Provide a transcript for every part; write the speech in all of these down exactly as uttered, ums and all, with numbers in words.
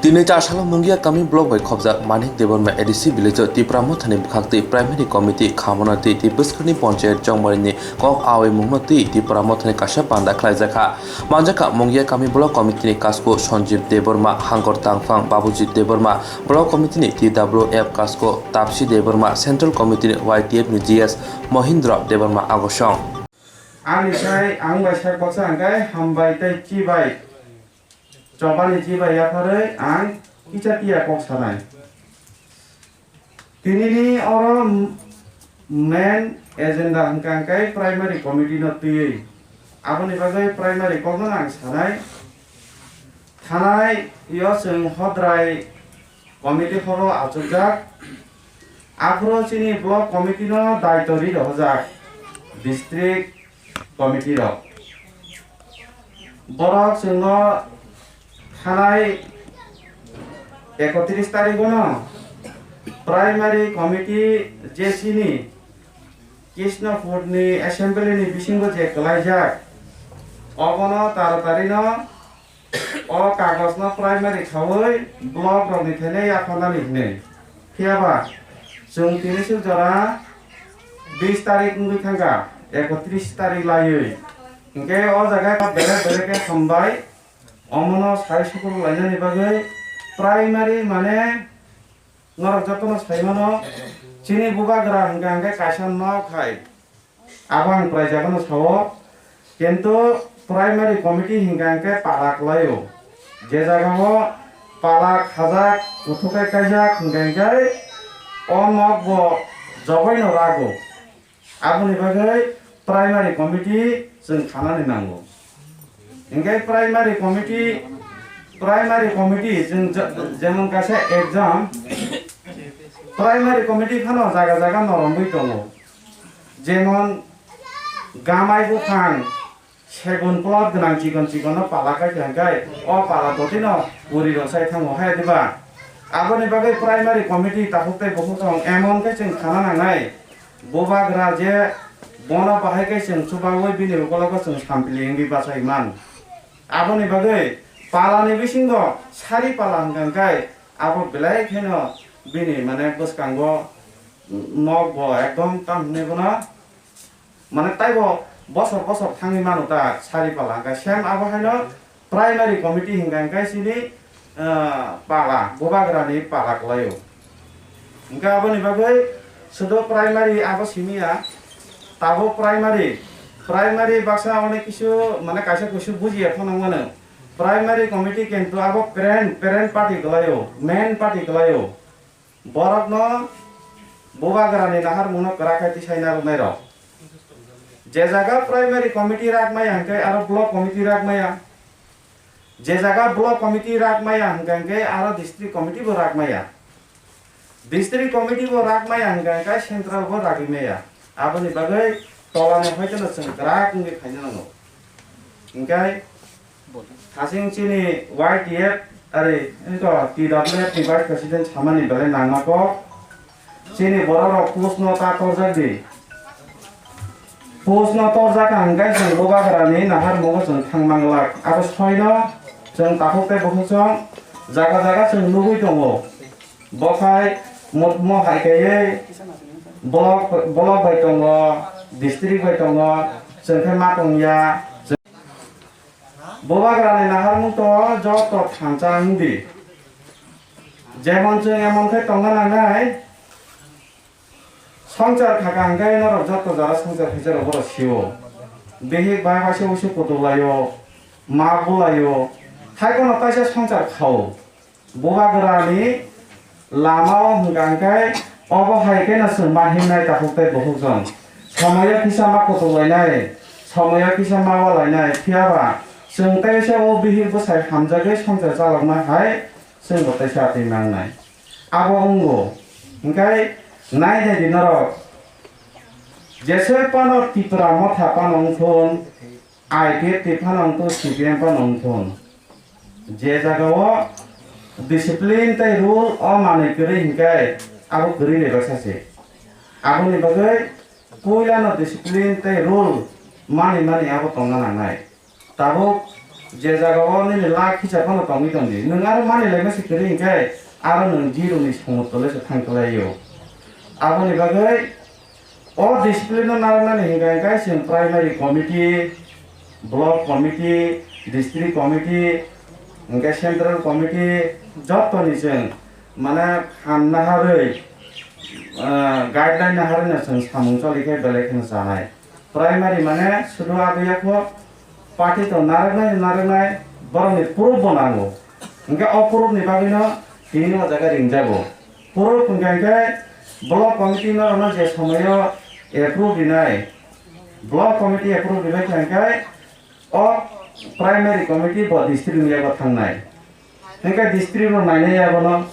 Tini Chasalo Mungia Kami block bai khobjak Manik Debbarma A D C village o Tipra Mothani bwkhaktwi primary committee khamano twi tei bwskangni ponchayat chongmarini kok awi mungno twi Tipra Mothani kaisa panda khlaijak kha. Manjakha Mungia Kami block committee ni kasku Sanjib Debbarma, Hangkor Tangphang, Babujit Debbarma, block committee ni T W F kasku Tapsi Debbarma, central committee ni Y T F ni G S Mohindra Debbarma agosong. Ani sai ang bai sak baksa hwnkhe hambai tei chibai. Chobani chibai yapharwi ang kisa tiya kok sanai. Tinini oro main agenda hwnkha hwnkhe primary committee no twiwi. Aboni bagwi primary kokno ang sanai. Thanai yo chwng hodrai committee horo achukjak. Aphuru chini block committee no daito ri rohorjak district committee rok. Borok chwngno thanai ekotris tarikh no primary committee je chini Krishnapur ni assembly ni bisingo je kwlaijak, obono taratari no o kagoj no primary khaui block rok ni thani yapharnani hinwi. Phiyaba chwng tini suk jora bis tarikh wngwi thangkha, ekotris tarikh laiwi. Hinkhe o jaga belai belai khe hambai, omono sai sukur lainani bagwi primary mane norok jotono sai mano, chini bubagra hwnkha hwnkhe kaisa nok hai. Abo ang prai jagano sao, kintu primary committee hingka hingke pala kwlaio. Je jagao pala khajak, kuthuk kai kaijak hingka hingke o nok bo jobaino rago. Aboni bagwi primary committee chwng khanani nango. Hingke primary committee, primary committee chwng je-, jemon kaisa exam, primary committee phano jaga jaga noromwi tongo. Jemon gamai buphang segun plot gwnang chikon chikon no pala khai kha hwnkhe o pala dotino puri rok sai thango hai diba? Aboni bagwi primary committee takhuk tei bukhuk tong emon khe chwng khana nangnai, bubagra je bono bahai khe chwng chubaui bini ukologo chwng sampili wngwi bachai man. Aboni bagwi palani bisingo sari pala hwnkha hwnkhe abo belai kheno bini mane bwskango nok bo ekdom tam hinwi bono. Mane taibo bosor bosor thangwi mano ta sari pala, hwnkhe same abo haino primary committee hingka hingke chini, ah, pala, bubagrani pala kwlaio. Hingke aboni bagwi sudo primary abo simi ya, tabuk primary, primary baksa onek kisu mane kaisa kuisu bujiya phano mano. Primary committee kintu abo parent, parent party kwlaio, main party kwlaio. Borokno bubagrani naharmungno kwrak khe tisai narwknairok. Je jaga primary committee rak maya hwnkhe aro block committee rak maya. Je jaga block committee rak maya hwnkhe aro district committee bo rak maya. District committee bo rak maya hwnkhe central bo ragwi maya. Aboni bagwi tolani hoiteno chwng kwrak wngwi khaina nango. Hwnkhe Hasing chini Y T F, ari, wngkha T W F ni Vice President samani belai nangma kok. Chini borok rok post no ta torjak di. Post no torjak ang hwnkhe chwng bubagra ni nahar mungo chwng thang manglak. Abo soi no chwng takhuk tei bukhuk chwng jaga jaga chwng nugwi tongo. Bo khai mo, mo hai kaiwi block, block bai tongo, district bai tongo, chwng khe ma tongya. Bubagrani naharmung to joto thansa wngdi. Jemon chwng emon khe tongna nangnai, swngchar khaka hwnkhe norok joto jora swngchar khaisa rok borok sio. Bihik bai waisa wuisu kutuk laio, ma bulaio, hai bono kaisa swngchar khao. Bubagrani lamao hwnkha hwnkhe obo hai kheno chwng ma himnai takhuk tei bukhuk chwng. Somoyo kisa ma kutuk lainai, somoyo kisa ma walainai, phiyaba chwng teisa o bihik bwsai hamjagwi swngchar chalokma hai chwngbo teisa atwi nangnai. Abo wngo. Hwnkhe nai naidi norok, jesoi phano Tipra Motha phano wngthun, I P F T phano wngthun, C P M phano wngthun. Je jagao discipline tei rule o manwi kwrwi hinkhe abo kwrwi ni baksa se. Aboni bagwi puilano discipline tei rule mani mani abo tongna nangnai. Tabuk Je jagao nini lak hisab phano tongwi tongdi. Nwng aro mani laima se kwrwi hinkhe aro nwng zero ni somotto le se thang kwlaio. Aboni bagwi o discipline no narwknani hinkhe hinkhe chwng primary committee, block committee, district committee, hinkhe central committee jottoni chwng mane phan naharwi, ah, guideline naharwi no chwng samung choli khe belai kheno chanai. Primary mane sudu abiya kho party to narwknai narwknai borokni proof bo nango. Hinkhe o proof ni bagwino tini o jaga ringjago. Proof hinkhe hinkhe block committee no rwno je somoyo approve rinai, block committee approve rinai khe hinkhe o primary committee bo district ni yago thangnai. Hinkhe district rok nainai abono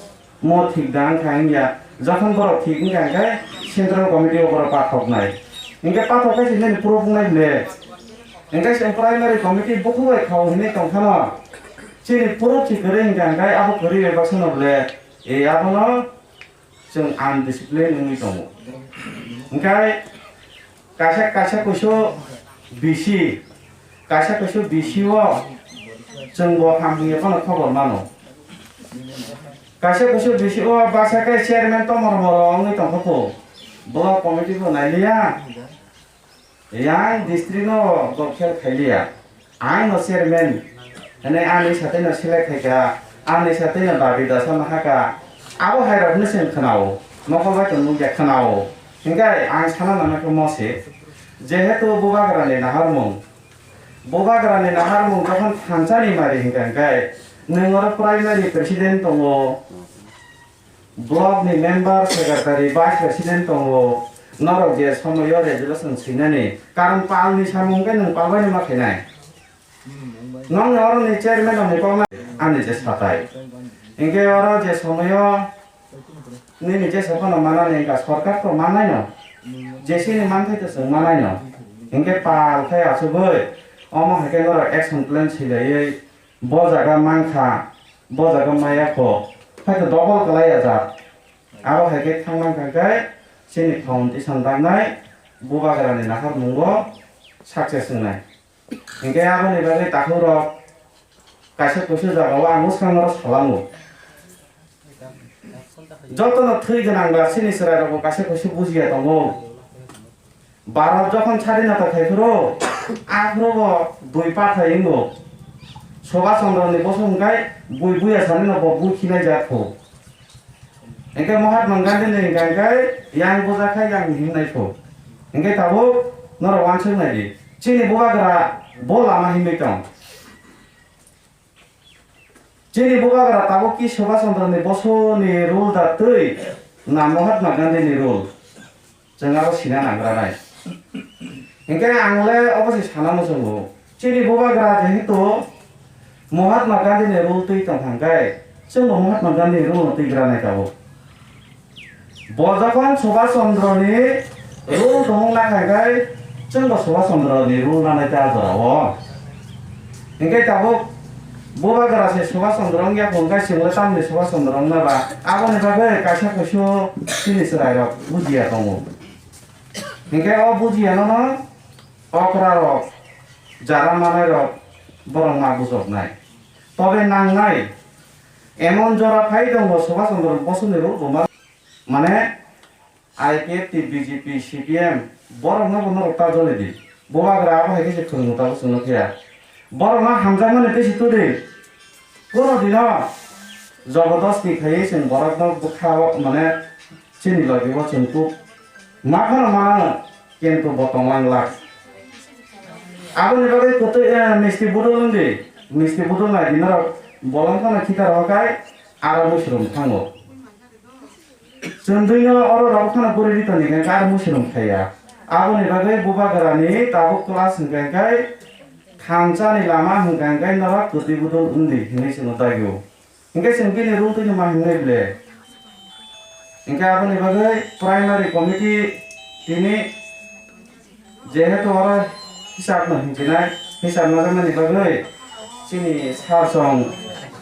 mo thik da wngkha wngya. Jokhon borok thik wngkha hinkhe central committee o borok pathoknai. Hinkhe pathok khe se nini proof wngnai ble. Hinkhe se primary committee bukhuk bai khao hinwi tongphano chini proof se kwrwi hinkha hinkhe abo kwrwi bai baksano ble. E abono chwng undiscipline wngwi tongo. Hinkhe kaisa, kaisa kuisu B C, kaisa kuisu B C o chwng bo ham hwnwi phano khobor mano. Kaisa kuisu B C o baksa khe chairman tomor moro wngwi tongkha kho. Block committee bo nailiya. Yang district no gokher khailiya. Ang no chairman. Hene ani satwi no select khaika. Ani satwi no dabi dasa nahaka. Abo hai rok no chwng khwnao. Nokol bai tong nukya khwnao. Hinkhe ang sana nana khe mose. Jehetu bubagra ni naharmung. Bubagra ni naharmung jokhon thansani mari hinkha hinkhe. Nwng oro primary president tongo. Block ni member, secretary, vice president tongo, norok je somoyo resolution swinani, karon pal ni samung khe nwng pal bai no ma khainai. Nokni oro ni chairman rok ni kok na ani je satai. Hinkhe oro je somoyo nini je saphano manani hinkha sorkar to mannai no. J C ni manthai to chwng mannai no. Hinkhe pal khai achugwi omo hai khe norok action plan swilaiwi bo jaga mankha, bo jaga maya kho, hai to double kalai ya jat. Abo hai khe thang mankha khe chini foundation daknai bubagra ni naharmung bo success wngnai. Hinkhe aboni bagwi takhuk rok kaisa kuisu jaga o ang bwskango salango. Jotono thwi gwnang ba chini chwrai rok bo kaisa kuisu bujiya tongo. Bharat jokhon sadinata khai phuru, aphuru bo bui pathai wngo. Subhash Chandra ni bosong hwnkhe bui buya sani no bo bui khinai jak phu. Hinkhe Mahatma Gandhi ni hwnkha hinkhe yang buja khai yang himnai phu. Hinkhe tabuk norok uansuk nai di. Chini bubagra bo lama himwi tong. Chini bubagra tabuk ki Subhash Chandra ni bosoni rule da twi na Mahatma Gandhi ni rule? Chwng aro sina nangranai. Hinkhe ang le obo se sana muchungo. Chini bubagra jehetu Mahatma Gandhi ni rule twi tong thangkhe, chwngbo Mahatma Gandhi ni rule no twi granai tabuk. Bo jokhon Subhash Chandra ni rule tongmung nakhai khai, chwngbo Subhash Chandra ni rule nanai ta jora o. Hinkhe tabuk bubagra se Subhash Chandra wngya kho, hinkhe chwngbo tamni Subhash Chandra wngna ba? Aboni bagwi kaisa kuisu chini chwrai rok bujiya tongo. Hinkhe o bujiya no no okra rok, jara manai rok borok ma bujoknai. Tobe nangnai emon jora phai tongo Subhash Chandra bosoni rule bo ma. Mane I P F T, B J P, C P M, borok no bo norok ta jole di. Bubagra abo hai khe se khwrwng tabuk chwngno phiya. Borok no hamjakmani twi se twi di. Kono dino jobodosti khaiwi chwng borok no bwkha o mane chini logi o chwng kuk ma phano manango, kintu bo tonglang lak. Aboni bagwi kwtwi, eh, misti budul wng di. Misti budul nai di norok bolong phano khita rohor khai aro muisrum thango. Chwng dwino oro rok phano bwrwi ritoni hwnkhe khe aro muisrum thaiya. Aboni bagwi bubagrani tabuk class hwnkhe khe thansa ni lama hwnkhe khe norok kwtwi budul wng di hinwi chwngno dagio. Hwnkhe chwng bini rule twino ma himnai ble. Hwnkhe aboni bagwi primary committee tini Jehetu oro hisab no hinchinai, hisab no rwmani bagwi chini sir song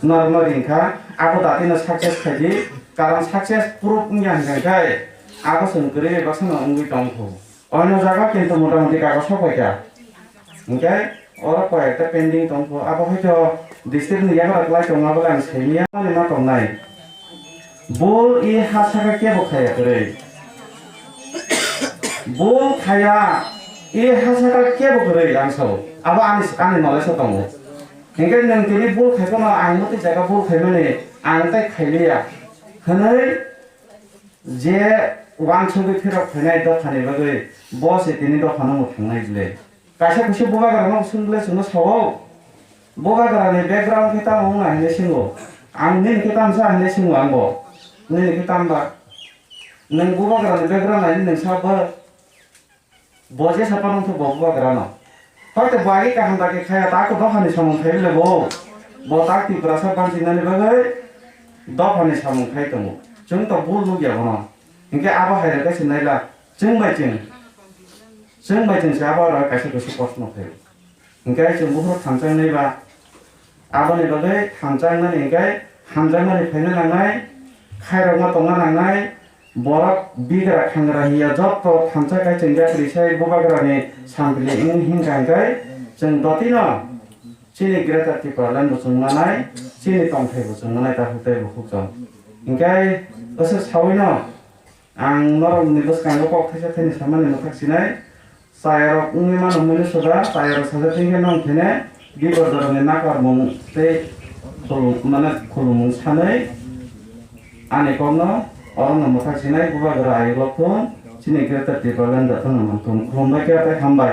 norok no ringkha, abo dati no success khaidi, karon success proof wngya hwnkhe abo chwng kwrwi baksa no wngwi tongkhu. Oino jaga kintu mota moti kago sopaikha. Hwnkhe Oro koi ekta pending tongkho, abo hoito district ni yagra klai tongma bole ang saimanya ani ma tongnai. Bul i ha saka kebo khaya kwrwi. Bul khaya i ha saka kebo kwrwi ang sao. Abo ani, ani knowledge o tongo. Hinkhe nwng tini bul khai phano ang motwi jaga bul khaimani ang tai khailiya. Hwnwi je wansugwi phirok phainai dophani bagwi bo se tini dophano mwthangnai bwle. Kaisa kusu bubagra no sung bwle chwngno sao. Bubagra ni background khe tamo wngna hinwi singo. Ang nini khe tamsa hinwi singo ang bo. Nini khe tamba. Nwng bubagra ni background naini nwng sa bo. Bo je sa panong thok bo bubagra no. Hoite bo agi kaham da khe khaya ta ko dophani samung khai bwle bo. Bo ta Tiprasa bansinani bagwi dophani samung khai tongo. Chwng to bul nukya bono. Hinkhe abo hai rwkhe se naila chwng bai chwng. Chwng bai chwng se abo aro kaisa kaisa kosno khaio. Hinkhe chwng buphuru thanchang nai ba. Aboni bagwi thanchang nani hinkhe hamjakmani phaina nangnai, khairokma tongna nangnai, borok bigra khangra hiya jotto thansa khai chwng yapri sai bubagrani sampili wng hinkha hinkhe chwng dotino chini Greater Tipraland bo chwng manai, chini tongthai bo chwng manai, takhuk tei bukhuk chwng. Hinkhe bwswk sawino Ang norokni bwskango kok thaisa thaini samani mwthak sinai. Chayarok wngwi mano hwnwi soda, chayarok sajak thengkhe nong thene, biborjorokni nakarmung tei khulum-, mane khulumung sanwi ani kokno orokno mwthak sinai, bubagra ayuk lokthung, chini Greater Tipraland jotono mangthung. Khulumbai khe tei hambai.